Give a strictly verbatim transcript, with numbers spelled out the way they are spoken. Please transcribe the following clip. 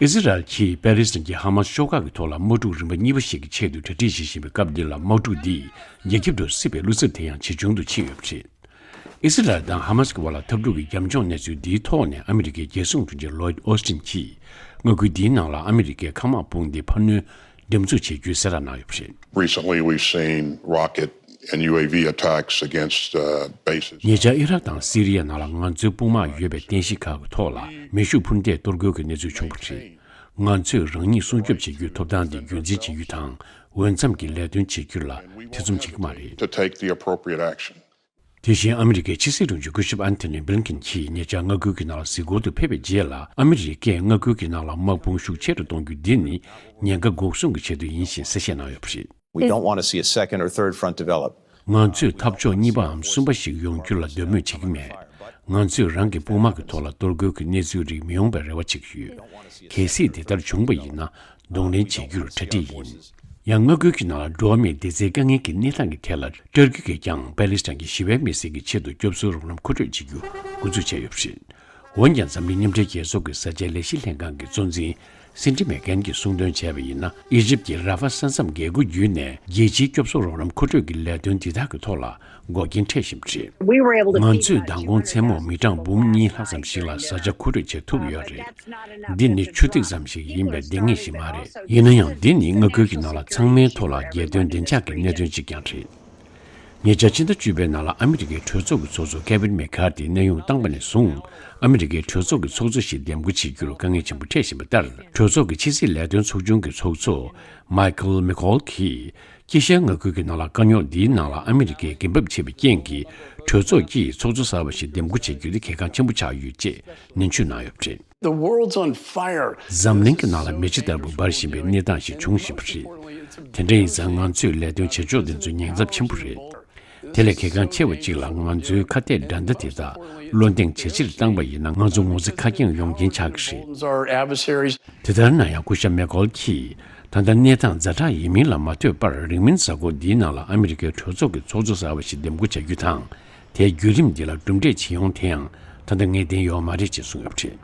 ཨི་སི་རལ་གྱིས་པེ་ལེ་སི་ཐན་གྱི་ཧ་མ་སི་ཤོག་ཁག་གི་ཐོག་ལ་དམག་འཁྲུག་རིམ་པ་གཉིས་པ་ཞིག་གི་ཆེད་དུ་གྲ་སྒྲིག་བྱེད་བཞིན་པའི་སྐབས་འདི་ལ། དམག་འཁྲུག་འདིས་རྒྱ་ཁྱབ་ཏུ་སྲིད་པའི་བློ་འཚབ་དེ་ཡང་ཇེ་ཆུང་དུ་ཕྱིན་ཡོད་པ་རེད། ཨི་སི་རལ་དང་ཧ་མ་སི་ཀྱི་བར་ལ་འཐབ་འཁྲུག་གི་རྒྱབ་ལྗོངས་གནས་ཚུལ་འདིའི་ཐོག་ནས་ཨ་མི་རི་ཀའི་རྒྱལ་སྲུང་དྲུང་ཆེ་ལོའིད་ཨོ་སི་ཊིན་གྱིས། མངའ་ཁུལ་འདིའི་ནང་ལ་ཨ་མི་རི་ཀའི་མཁའ་དམག་དཔུང་སྡེ་འཕར་སྣོན་འདེམས་འཛུགས་བྱེད་རྒྱུའི་གསལ་བསྒྲགས་གནང་ཡོད་པ་རེད། Recently, we've seen rocket and U A V attacks against, uh, bases. ཉེ་ཆར་ཨི་རག་དང་སི་རི་ཡ་ནང་ལ་ང་ཚོའི་དཔུང་དམག་ཡོད་པའི་རྟེན་གཞི་ཁག་གི་ཐོག་ལ་མེ་ཤུགས་འཕུར་མདེལ་གཏོར་རྒོལ་གྱི་གནས་ཚུལ་བྱུང་བ་རེད། ང་ཚོས་རང་ཉིད་སྲུང་སྐྱོབ་བྱེད་རྒྱུའི་ཐོབ་ཐང་དེ་རྒྱུན་འཛིན་བྱེད་རྒྱུ་དང་། འོས་འཚམ་གྱི་ལས་དོན་བྱེད་རྒྱུ་ལ་ཐེ་ཚོམ་བྱེད་ཀྱི་མ་རེད། To take the appropriate action. དེ་བཞིན་ཨ་མི་རི་ཀའི་ཕྱི་སྲིད་དྲུང་ཆེ་སྐུ་ཞབས་ཨན་ཐོ་ནི་བྷི་ལིན་ཀིན་གྱིས་ཉེ་ཆར་མངའ་ཁུལ་གྱི་ནང་ལ་གཟིགས་སྐོར་དུ་ཕེབས་པའི་རྗེས་ལ། ཨ་མི་རི་ཀས་མངའ་ཁུལ་གྱི་ནང་ལ་དམག་དཔུང་ཤུགས་ཆེ་རུ་གཏོང་རྒྱུ་འདི་ནི་ཉེན་ཁ་འགོག་སྲུང་གི་ཆེད་དུ་ཡིན་ཞེས་གསལ་བཤད་གནང་ཡོད་པ་རེད། We don't want to see a second or third front develop. ང་ཚོས་འཐབ་ཕྱོགས་གཉིས་པའམ་གསུམ་པ་ཞིག་ཡོང་རྒྱུ་ལ་འདོད་མོས་བྱེད་ཀྱི་མེད། ང་ཚོས་རང་གི་དཔུང་དམག་གི་ཐོག་ལ་གཏོར་རྒོལ་གྱི་གནས་ཚུལ་རིགས་མི་ཡོང་བའི་རེ་བ་བྱེད་ཀྱི་ཡོད། གལ་སྲིད་དེ་ལྟར་བྱུང་བ་ཡིན་ན། གདོང་ལེན་བྱེད་རྒྱུར་གྲ་སྒྲིག་ཡིན། ཡང་མངའ་ཁུལ་གྱི་ནང་ལ་འགྲོ་བ་མིའི་བདེ་རྩའི་དཀའ་ངལ་གྱི་གནས་སྟངས་ཀྱི་ཐད་ལ། ཏུར་ཀི་གིས་ཀྱང་པེ་ལེ་སི་ཐན་གྱི་ཞི་བའི་མི་སེར་གྱི་ཆེད་དུ་སྐྱོབ་གསོའི་རོགས་རམ་མཁོ་སྤྲོད་བྱེད་རྒྱུ་འགོ་འཛུགས་བྱས་ཡོད་པ་རེད། འོན་ཀྱང་། འཛམ་གླིང་མཉམ་འབྲེལ་རྒྱལ་ཚོགས་ཀྱི་བཟའ་བཅའི་ལས་གཞི་ལྷན་ཁང་གི་གཙོ་འཛིན་སིན་ཌི་མེ་ཀན་གྱིས་གསུངས་དོན་བྱས་པ་ཡིན་ན། ཨི་ཇིབ་ཀྱི་ར་ཧྥ་ས་མཚམས་རྒྱལ་སྒོ་བརྒྱུད་ནས་རྒྱལ་སྤྱིའི་སྐྱོབ་གསོ་རོགས་རམ་མཁོ་སྤྲོད་ཀྱི་ལས་དོན་འདི་དག་གི་ཐོག་ལ་འགོག་རྐྱེན་འཕྲད་བཞིན་པ་རེད། We were able to ང་ཚོས་མདང་དགོང་མཚན་མོར་མི་གྲངས་འབུམ་གཉིས་ལྷག་ཙམ་ཞིག་ལ་བཟའ་བཅའ་མཁོ་སྤྲོད་བྱེད་ཐུབ་ཡོད་རེད། འདི་ནི་ཆུ་ཐིགས་ཙམ་ཞིག་ཡིན་པས་ལྡང་ངེས་ཤིག་མ་རེད། ཡིན་ན་ཡང་། འདི་ནི་མངའ་ཁུལ་གྱི་ནང་ལ་ཚང་མའི་ཐོག་ལ་རྒྱལ་དོན་བདེ་འཇགས་ཀྱི་གནད་དོན་ཅིག་ཀྱང་རེད། ཉེ་ཆར་ཕྱི་ཟླ་བཅུ་པའི་ནང་ལ་ཨ་མི་རི་ཀའི་གྲོས་ཚོགས་ཀྱི་ཚོགས་གཙོ་ཀེ་ཝིན་མེ་ཁར་ཐི་གནས་དབྱུང་བཏང་བ་ནས་བཟུང་། ཨ་མི་རི་ཀའི་གྲོས་ཚོགས་ཀྱི་ཚོགས་གཙོ་ཞིག་འདེམས་བསྐོ་བྱེད་རྒྱུར་དཀའ་ངལ་ཆེན་པོ་འཕྲད་བཞིན་པ་ལྟར། གྲོས་ཚོགས་ཀྱི་ཕྱི་སྲིད་ལས་དོན་ཚོགས་ཆུང་གི་ཚོགས་གཙོ་མའི་ཁལ་མེ་ཀོལ་གྱིས། དཀྱིལ་ཤར་མངའ་ཁུལ་གྱི་ནང་ལ་དཀའ་རྙོག་འདིའི་ནང་ལ་ཨ་མི་རི་ཀས་འགན་འབབ་ཆེ་བའི་རྐྱེན་གྱིས། གྲོས་ཚོགས་ཀྱིས་ཚོགས་གཙོ་གསར་པ་ཞིག་འདེམས་བསྐོ་བྱེད་རྒྱུ་དེ་གལ་འགངས་ཆེན་པོ་ཆགས་ཡོད་ཅེས་ནན་བརྗོད་གནང་ཡོད་པ་རེད། The world's on fire. འཛམ་གླིང་གི་ནང་ལ་མེ་ལྕེ་ལྟ་བུ་འབར་བཞིན་པའི་གནས་སྟངས་ཤིག་འབྱུང་བཞིན་པ་རེད། དེ་འདྲ་ཡིན་ཙང་། ང་ཚོས་ལས་དོན་བྱེད་ཕྱོགས་དེ་ཚོ་ཉེན་ཚབས་ཆེན་པོ་རེད། དེ་ལས་གལ་འགངས་ཆེ་བ་གཅིག་ལ། ང་ཚོའི་ཁ་གཏད་དགྲ་ཟླ་དེ་དག་བློ་གདེང་ཇེ་ཆེར་བཏང་བ་ཡིན་ན། ང་ཚོ་ངོ་ཚ་ཁ་སྐྱེངས་ཡོང་རྐྱེན་ཆགས་ཀྱི་རེད། Our adversaries དེ་ལྟར་ན་ཡང་། སྐུ་ཞབས་མེ་ཀོལ་གྱིས། ད་ལྟ་གནས་སྟངས་ཛ་དྲག་ཡིན་མིན་ལ་མ་ལྟོས་པར། རིང་མིན་གཟའ་འཁོར་འདིའི་ནང་ལ་ཨ་མི་རི་ཀའི་གྲོས་ཚོགས་ཀྱི་ཚོགས་གཙོ་གསར་པ་ཞིག་འདེམས་བསྐོ་བྱ་རྒྱུ་དང་། དེའི་བརྒྱུད་རིམ་འདི་ལ་གྲུབ་འབྲས་ཇི་ཡོང་དེ་ཡང་ད་ལྟ་ངེས་གཏན་ཡོད་མ་རེད་ཅེས་གསུངས་ཡོད་པ་རེད།